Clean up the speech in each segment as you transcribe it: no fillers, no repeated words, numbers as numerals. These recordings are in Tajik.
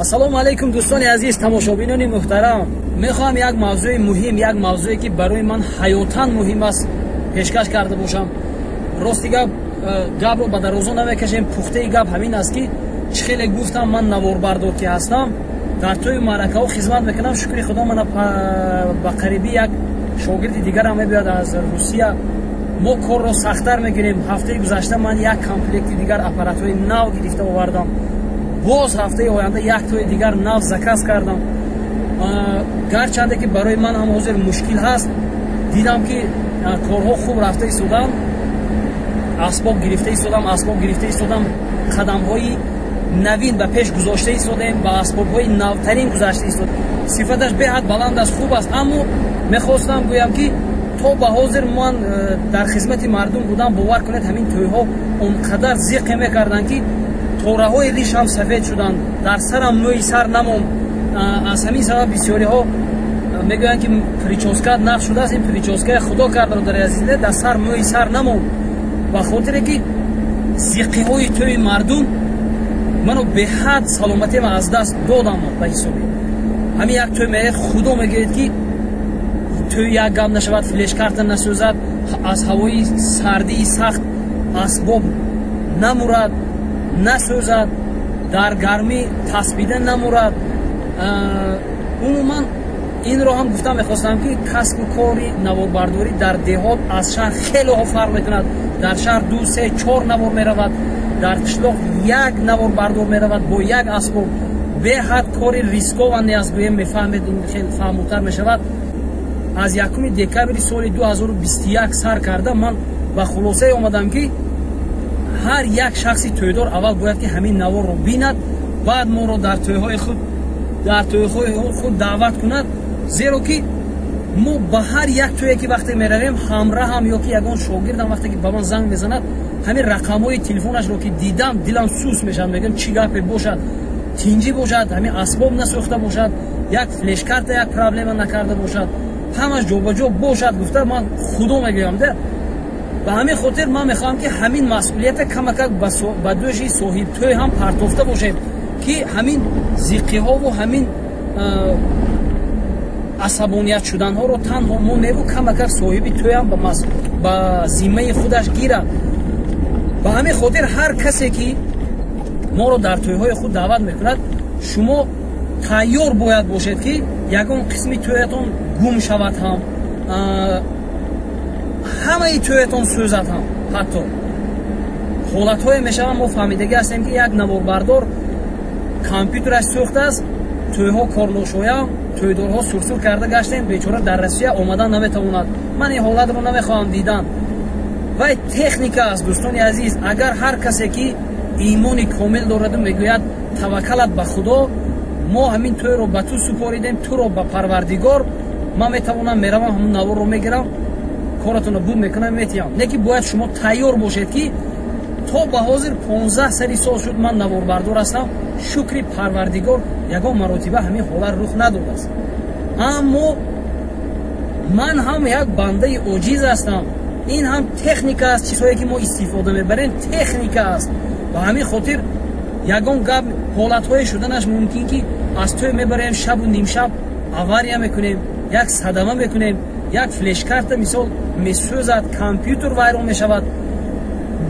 Ассалому алайкум, дӯстони азиз, тамошобинони муҳтарам. Мехоҳам як мавзӯи муҳим, як мавзӯе ки барои ман ҳаётан муҳим аст, пешкаш карда бошам. Рости гап, гапро ба дарозо намекашем. Пухтаи гап ҳамин аст, ки чӣ хеле гуфтам, ман наворбардор ки ҳастам, дар тӯи маъракаҳо хизмат мекунам. Шукри Худо, мана ба қарибӣ як шогирди дигарам мебиёд аз Русия. Мо корро сахттар мегирем. Ҳафтаи гузашта ман як комплекти дигар аппаратҳои нав гирифта овардам. Боз ҳафтаи оянда як тои дигар нав заказ кардам. Гарчанде ки барои ман ҳам ҳозир мушкил ҳаст, дидам ки корҳо хуб рафта истодам, асбоб гирифта истодам, асбоб гирифта истодам, қадамҳои навин ба пеш гузошта истодаем, ба асбобҳои навтарин гузашта истодем. Сифаташ беҳад баланд аст, хуб аст. Аммо мехостам гӯям, ки то ба ҳозир ман дар хизмати мардум будам. Бовар кунед, ҳамин тӯйҳо он қадар зиқе мекарданд, ки тораҳои риш ҳам сафед шуданд, дар сарам мӯи сар намонд. Аз ҳамин сабаб бисёриҳо мегӯянд, ки прическа ат нақш шудааст. Ин прическа и Худо кард, бародари азиз, дар сар мӯи сар намонд, ба хотире ки зиқиҳои тӯи мардум маро беҳад саломатиам аз даст додам. Ба ҳисоби ҳамин як тӯй меояд, Худо мегӯяд, ки тӯй як гап нашавад, флешкарта насӯзад, аз ҳавои сардии сахт асбоб намурад, насӯзад, дар гармӣ таспида намурад. Умуман, инро ҳам гуфта мехостам, ки касбу кори наворбардорӣ дар деҳот аз шаҳр хелеҳо фарқ мекунад. Дар шаҳр ду, се, чор навор меравад, дар қишлоқ як наворбардор меравад бо як асбоб. Беҳад кори рискованный аст, гӯем, мефаҳмед, хеле фаҳмутар мешавад. Аз 1 декабри соли 2021 сар карда, ман ба хулосае омадам, ки ҳар як шахси тӯйдор аввал бояд ки ҳамин наворро бинад, баъд моро дар тӯйҳои худ даъват кунад, зеро ки мо ба ҳар як тӯе ки вақте меравем, ҳамраҳам ё ки ягон шогирдам вақте ки ба ман занг мезанад, ҳамин рақамҳои телефонашро ки дидам, дилам сус мешавад. Мегӯям, чӣ гапе бошад, тинҷӣ бошад, ҳамин асбоб насӯхта бошад, як флешкарта як проблема накарда бошад, ҳамаш ҷобаҷо бошад, гуфта ман Худо мегӯям да. Ба ҳамин хотир ман мехоҳам, ки ҳамин масъулията камакак ба дӯши соҳибтӯй ҳам партофта бошем, ки ҳамин зиқиҳову ҳамин асабоният шуданҳоро танҳо мо неву камакак соҳиби тӯям ба зиммаи худаш гирад. Ба ҳамин хотир ҳар касе ки моро дар тӯйҳои худ даъват мекунад, шумо тайёр бояд бошед, ки ягон қисми тӯятон гум шавад ҳам, ҳамаи тӯятон сӯзад ҳам. Ҳатто ҳолатҳое мешаванд, мо фаҳмидагӣ ҳастем, ки як наворбардор компютераш сӯхтааст, тӯйҳо корношоям, тӯйдорҳо сурсур карда гаштем, бечора дар Россия омадан наметавонад. Ман ин ҳолатро намехоҳам дидан. Вай техника аст, дӯстони азиз. Агар ҳар касе ки имони комил дораду мегӯяд: «Таваккалат ба Худо, мо ҳамин тӯйро ба ту супоридем, туро ба Парвардигор», ман метавонам, меравам, ҳамун наворро мегирам, коратонро буд мекунам, метиҳам. Не ки бояд шумо тайёр бошед, ки то ба ҳозир 15 сари сол шуд ман наворбардор ҳастам, шукри Парвардигор, ягон маротиба ҳамин ҳолат рух надодааст. Аммо ман ҳам як бандаи оҷиз ҳастам. Ин ҳам техника аст, чизҳое ки мо истифода мебарем, техника аст. Ба ҳамин хотир ягон гап ҳолатҳое шуданаш мумкин, ки аз тӯй мебарем, шабу нимшаб авария мекунем, як садама мекунем, як флешкарта мисол месӯзад, компютер вайрон мешавад.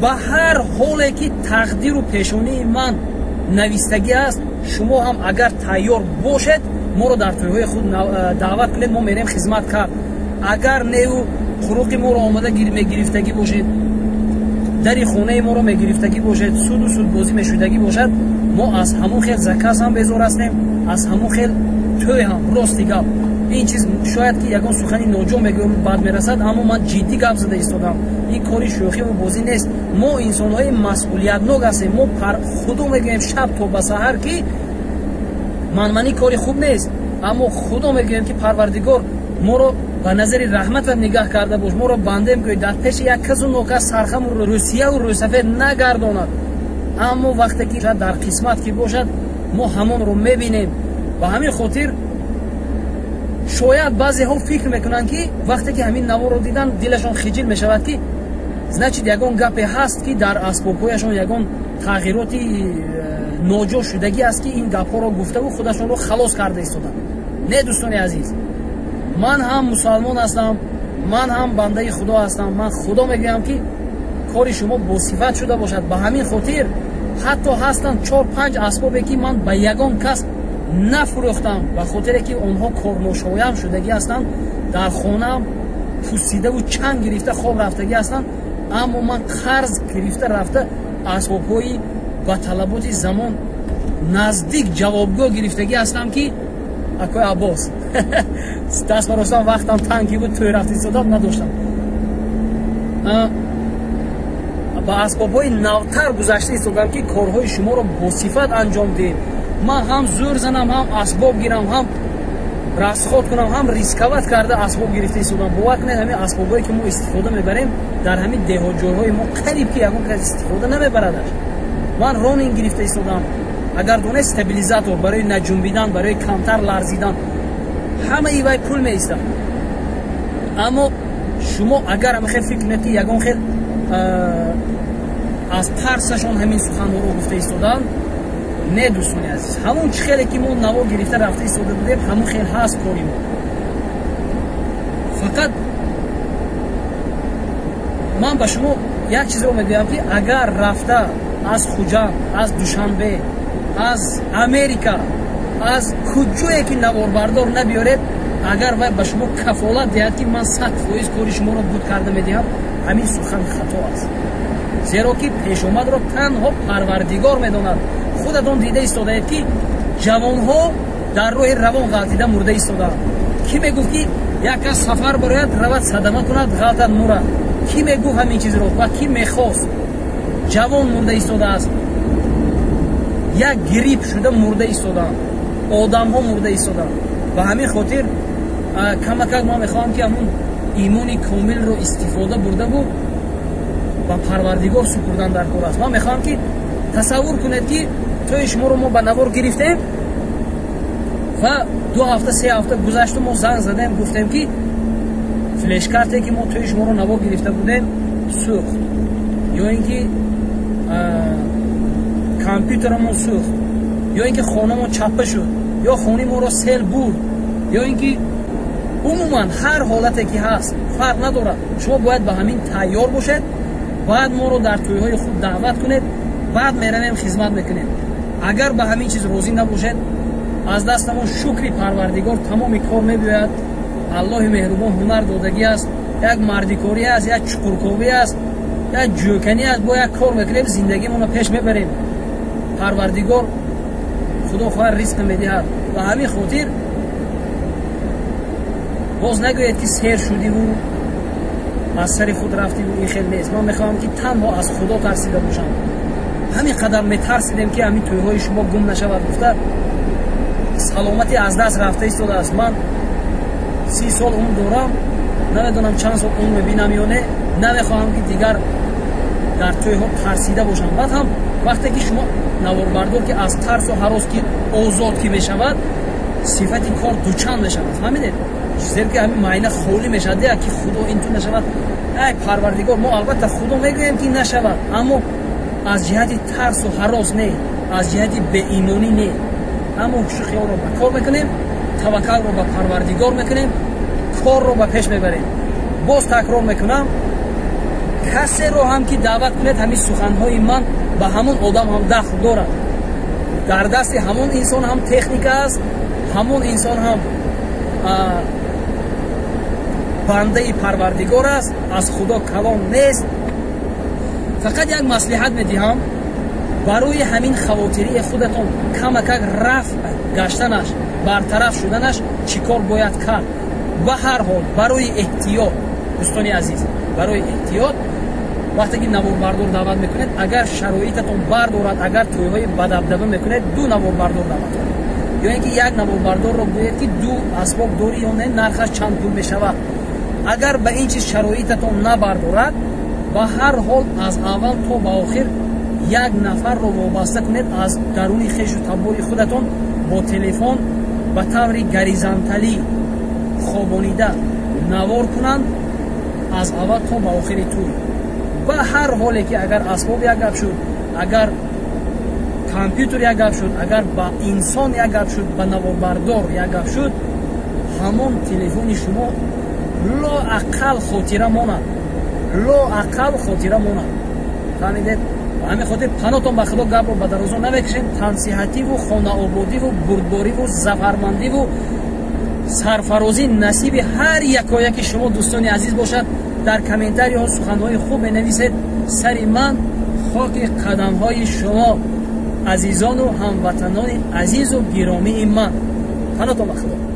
Ба ҳар ҳоле ки тақдиру пешонии ман навистагӣ аст, шумо ҳам агар тайёр бошед, моро дар тӯйҳои худ даъват кунед, мо мерем хизмат кард. Агар неу қуруқи моро омада мегирифтагӣ бошед, дари хонаи моро мегирифтагӣ бошед, суду судбозӣ мешудагӣ бошад, мо аз ҳамон хел заказ ҳам безор ҳастем, аз ҳамон хел тӯй ҳам. Рости гап, ин чиз шояд ки ягон сухани ноҷо мегӯям, бад мерасад, аммо ман ҷиддӣ гап зада истодам. Ин кори шӯхиву бозӣ нест. Мо инсонҳои масъулиятнок ҳастем. Мо, Худо мегӯем, шаб то ба саҳар ки манманӣ кори хуб нест, аммо Худо мегӯем, ки Парвардигор, моро ба назари раҳматат нигаҳ карда бош, моро бандем гӯй, дар пеши як касу нокас сархаму рӯсияву рӯсафед нагардонад. Аммо вақте ки дар қисмат ки бошад, мо ҳамонро мебинем. Ба ҳамин хотир шояд баъзеҳо фикр мекунанд, ки вақте ки ҳамин наворро дидан, дилашон хиҷил мешавад, ки Значит, ягон гапе ҳаст, ки дар асбобҳояшон ягон тағйироти ноҷо шудагӣ аст, ки ин гапҳоро гуфтаву худашонро халос карда истоданд. Не, дӯстони азиз, ман ҳам мусалмон ҳастам, ман ҳам бандаи Худо ҳастам. Ман Худо мегӯям, ки кори шумо босифат шуда бошад. Ба ҳамин хотир ҳатто ҳастанд 4-5 асбобе, ки ман ба ягон кас нафурӯхтам, ба хотире ки онҳо корношоям шудагӣ ҳастанд, дар хонаам пусидаву чанг гирифта хоб рафтагӣ ҳастанд. Аммо ман қарз гирифта рафта асбобҳои ба талаботи замон наздик ҷавобгӯ гирифтагӣ ҳастам, ки акои Аббос даст баростам, вақтам танги буд, тӯй рафта истодам, надоштам. Ба асбобҳои навтар гузашта истодам, ки корҳои шуморо босифат анҷом диҳем. Ман ҳам зӯр занам, ҳам асбоб гирам, ҳам расход кунам, ҳам рисковать карда асбоб гирифта истодам. Бовар кунед, ҳамин асбобҳое, ки мо истифода мебарем, дар ҳамин деҳотҷойҳои мо қариб ки ягон кас истифода намебарадаш. Ман Ронин гирифта истодам, агар донед, стабилизатор барои наҷунбидан, барои камтар ларзидан, ҳамаи вай пул меистад. Аммо шумо агар ҳамин хел фикр кунед, ки ягон хел аз тарсашон ҳамин суханҳоро гуфта истоданд, не, дӯстони азиз, ҳамон чӣ хеле ки мо навор гирифта рафта истода будем, ҳамон хел ҳаст кори мо. Фақат ман ба шумо як чизро мегӯям, ки агар рафта аз Хуҷанд, аз Душанбе, аз Америка, аз куҷое ки наворбардор набиёред, агар вай ба шумо кафолат диҳад, ки ман 100% кори шуморо буд карда медиҳам, ҳамин сухан хато аст, зеро ки пешомадро танҳо Парвардигор медонад. Худатон дида истодаед, ки ҷавонҳо дар роҳи равон ғалтида мурда истодаанд. Кӣ мегуфт, ки як кас сафар барояд, равад, садама кунад, ғалтад, мурад? Кӣ мегуфт ҳамин чизро ва кӣ мехост? Ҷавон мурда истодааст, як грипп шуда мурда истодаанд, одамҳо мурда истодаанд. Ба ҳамин хотир камакак ман мехоҳам, ки ҳамун имони комилро истифода бурдаву ба Парвардигор супурдан дар кор аст. Ман мехоҳам, ки тасаввур кунед, ки тӯи шуморо мо ба навор гирифтем ва 2 ҳафта, 3 ҳафта гузашту мо занг задем, гуфтем, ки флешкарте, ки мо тӯи шуморо навор гирифта будем, сӯхт, ё ин ки компютерамон сӯхт, ё ин ки хонамон чаппа шуд, ё хонаи моро сел бурд, ё ин ки умуман ҳар ҳолате ки ҳаст, фарқ надорад, шумо бояд ба ҳамин тайёр бошед. Баъд моро дар тӯйҳои худ даъват кунед, баъд меравем, хизмат мекунем. Агар ба ҳамин чиз розӣ набошед, аз дастамон, шукри Парвардигор, тамоми кор мебиёяд. Аллоҳи меҳрубон ҳунар додагӣ аст, як мардикорӣ аст, як чуқурковӣ аст, як ҷӯканӣ аст, бо як кор мекунем, зиндагимонро пеш мебарем. Парвардигор, Худо хоҳад, ризқ медиҳад. Ба ҳамин хотир боз нагӯед, ки сер шудиву аз сари худ рафтиву ин хел нест. Ман мехоҳам, ки танҳо аз Худо тарсида бошам. Ҳамин қадар метарсидем, ки ҳамин тӯйҳои шумо гум нашавад гуфта, саломатӣ аз даст рафта истодааст. Ман 30 сол умр дорам, намедонам чанд сол умр мебинам ё не. Намехоҳам, ки дигар дар тӯйҳо тарсида бошам. Баъд ҳам вақте ки шумо наворбардор, ки аз тарсу ҳарос ки озод ки мешавад, сифати кор дучанд мешавад, фаҳмидед? Зеро ки ҳамин майна холӣ мешавад, ки Худо ин ту нашавад. Ай Парвардигор, мо албатта Худо мегӯем, ки нашавад, аммо аз ҷиҳати тарсу ҳарос не, аз ҷиҳати беимонӣ не. Аммо ҳушу хиёлро ба кор мекунем, таваккалро ба Парвардигор мекунем, корро ба пеш мебарем. Боз такрор мекунам, касеро ҳам ки даъват кунед, ҳамин суханҳои ман ба ҳамон одам ҳам дахл дорад. Дар дасти ҳамон инсон ҳам техника аст, ҳамон инсон ҳам бандаи Парвардигор аст, аз Худо калон нест. Фақат як маслиҳат медиҳам: барои ҳамин хавотирии худатон камакак рафъ гаштанаш, бартараф шуданаш чӣ кор бояд кард? Ба ҳар ҳол, барои эҳтиёт, дӯстони азиз, барои эҳтиёт, вақте ки наворбардор даъват мекунед, агар шароитатон бардорад, агар тӯйҳои бадабдаба мекунед, ду наворбардор даъват кунед, ё ин ки як наворбардорро гӯед, ки ду асбоб дорӣ ё не, нархаш чанд пул мешавад. Агар ба ин чиз шароитатон набардорад, ба ҳар ҳол аз аввал то ба охир як нафарро вобаста кунед аз даруни хешу табори худатон, бо телефон ба таври горизонталӣ хобонида навор кунанд аз аввал то ба охири тӯй. Ба ҳар ҳоле ки агар асбоб як гап шуд, агар компютер як гап шуд, агар ба инсон як гап шуд, ба наворбардор як гап шуд, ҳамон телефони шумо лоақал хотира монад, лоақал хотира монад. Фаҳмидед? Ба ҳамин хотир панотон ба Худо, гапро ба дарозо намекашем. Тансиҳативу хонаободиву бурдбориву зафармандиву сарфарозӣ насиби ҳар якояки шумо, дӯстони азиз, бошад. Дар комментариҳо суханҳои хуб менависед. Сари ман хоки қадамҳои шумо, азизону ҳамватанони азизу гиромии ман. Панотон ба Худо.